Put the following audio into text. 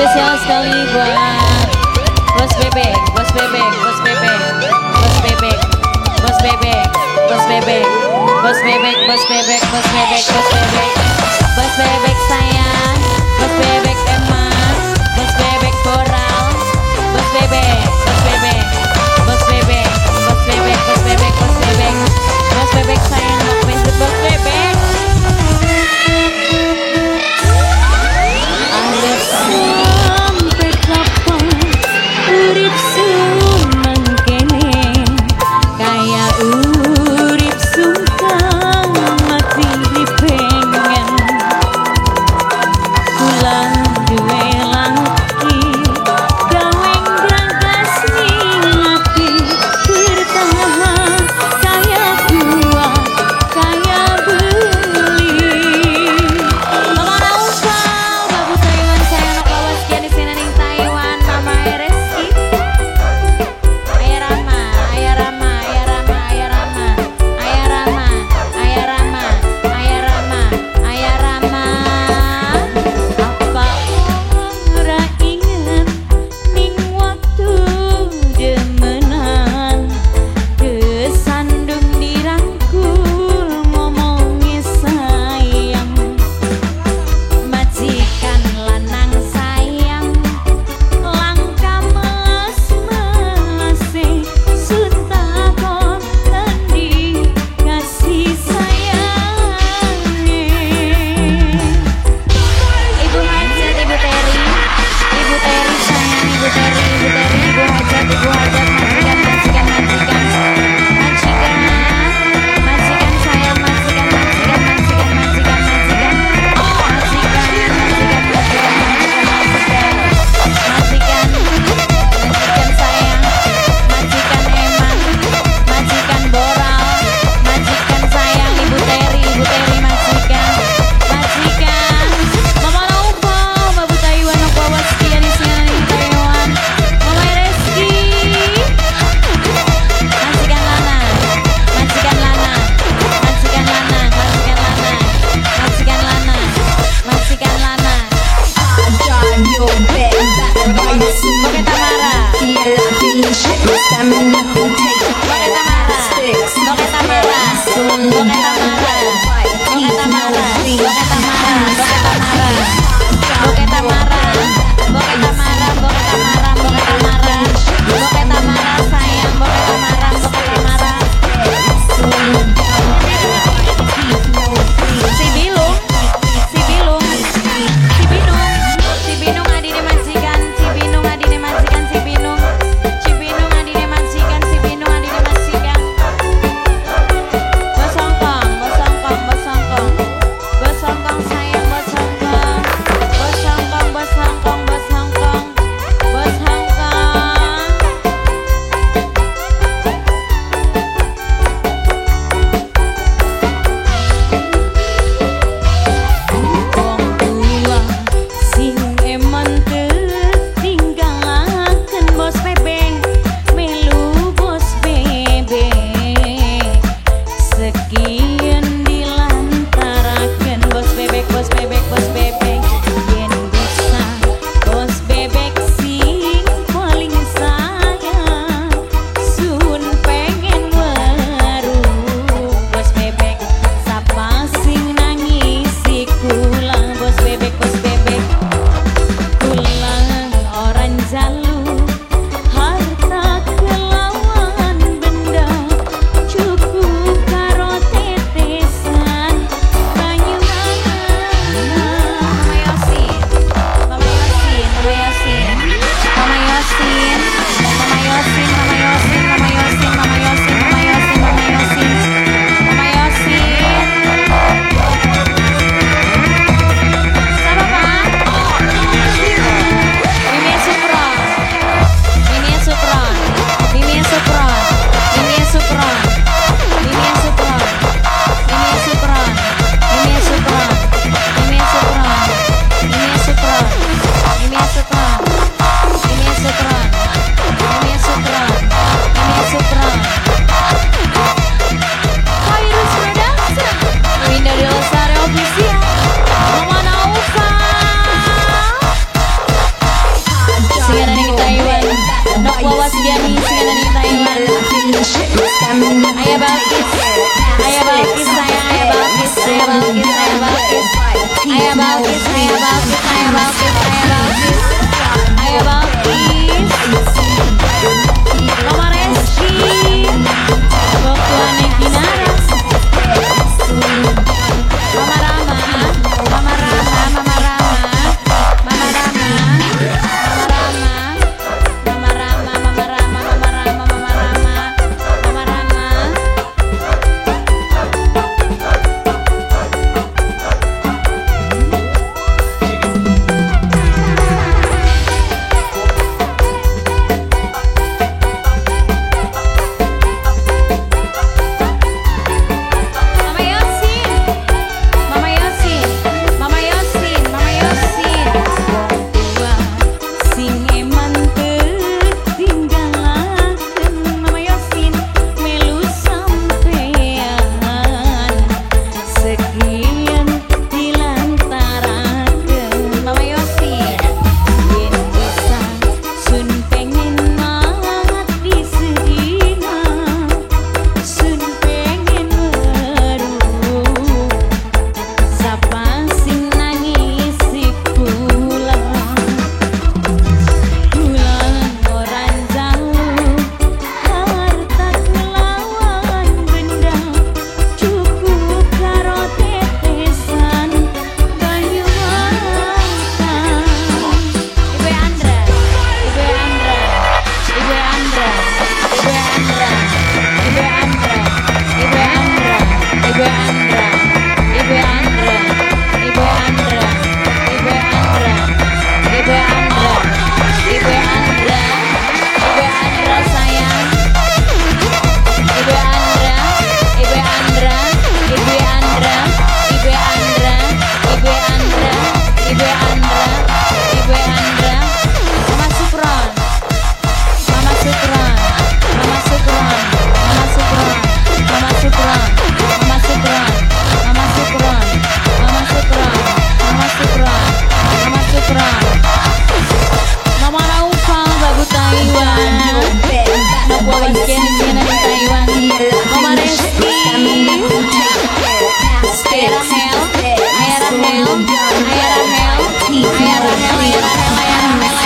Spesial sekali buat Bos Bebek, Bos Bebek, Bos Bebek, Bos Bebek, Bos Bebek, Bos Bebek, Bos Bebek, Bos Bebek, Bos Bebek, Bos Bebek, Bos Bebek sayang, Bos Bebek emas, Bos Bebek boral, Bos Bebek, Bos Bebek, Bos Bebek, Bos Bebek, Bos Bebek, Bos Bebek, Bos Bebek sayang, Bos Bebek. Sampai kapan urip sumangkene kaya urip sungkan mati pengen kula duwe laki gawe gagas ning ati bertahan kaya gua kaya beli. Mama Naufal, Babu Taiwan sayang nok lawas kian di sini ning Taiwan, Mama Reski. Ayah Rama, Ayah Rama, Ayah Rama, Ayah Rama, Ayah Rama, Ayah Rama, Ayah Rama, Ayah Rama. Apa ora inget ning waktu demenan kesandung dirangkul ngomongi sayang majikan lanang sayang langka mas-mase sun takon endi kasih sayange. Ibu Hajat, Ibu Teri, Ibu Teri sayang, Ibu Teri, Ibu Teri, Ibu Hajat, Ibu Hajat, majikan, majikan, majikan, majikan, majikan sayang, majikan, majikan, majikan, majikan, majikan, majikan, majikan, majikan, majikan, majikan, majikan sayang, majikan eman, majikan boral, majikan sayang, Ibu Teri, Ibu Teri, majikan, majikan, Mama Naufal, Babu Taiwan, aku awas kian di sini Taiwan, Mama Reski, majikan lanang, majikan lanang, majikan lanang, majikan lanang, majikan lanang, majikan lanang. Oke Tamara, Oke Tamara, Oke Tamara, Oke Tamara, Oke Tamara, Oke Tamara, Oke Tamara, Oke Tamara, Oke Tamara, Oke Tamara, Oke Tamara, Oke Tamara sayang, Oke Tamara, Oke Tamara. Si Bilung, si Bilung, si Binung, si Binung adine majikan, si Binung adine majikan, si Binung, si Binung adine majikan, si Binung adine majikan. Bos Hongkong, Bos Hongkong, Bos Hongkong, Bos Hongkong sayang, Bos Hongkong, Bos Hongkong, Bos Hongkong, Bos Hongkong, Bos Hongkong. Wong tua sing eman tetinggalaken Bos Bebek melu Bos Bebek sekian dilantaraken Bos Bebek, Bos Bebek, Bos Bebek yen bisa Bos Bebek sing paling sayang sun pengen weruh Bos Bebek sapa sing nangisi kula Bos Bebek, Bos Bebek kula ora njaluk harta kelawan benda cukup karo tetesan banyu anget. Ayah Balkis, Ayah Balkis, Ayah Balkis, Ayah Balkis, Ayah Balkis, Mama Reski, Bokuane Kinara, Mama Rama, Mama Rama, Mama Rama, Mama Rama, Mama Rama, Mama Rama, Mama Rama, Mama Rama, Mama Rama, Mama Rama. Mama Yosin, Mama Yosin, Mama Yosin, Mama Yosin. Tua sing eman tinggalaken Mama Yosin melu sampean sekian dilantaraken Mama Yosin yen bisa sun pengen mati sedina sun pengen weruh sapa sing nangis kula kula ora njaluk harta kelawan benda cukup karo tetesan banyu mata. Ibu Andra, Ibu Andra, Ibu Andra, Ibu Andra, Ibu Andra, Ibu Andra, Ibu Andra, Ibu Andra, Ibu Andra, Ibu Andra, Ibu Andra, Ibu Andra, Ibu Andra sayang, Ibu Andra, Ibu Andra, Ibu Andra, Ibu Andra, Ibu Andra, Ibu Andra, Ibu Andra, Mama Sukron, Mama Sukron, Mama Sukron, Mama Sukron, Mama Sukron, Mama Sukron, Mama Sukron, Mama Sukron, Mama Sukron, Mama Sukron, Mama Raufal Babu Taiwan, Nopo weekend di Taiwan, Mama Resti, Ayah Rahel, Ayah Rahel, Ayah Rahel, Ayah Rahel, Ayah Rahel, Ayah Rahel,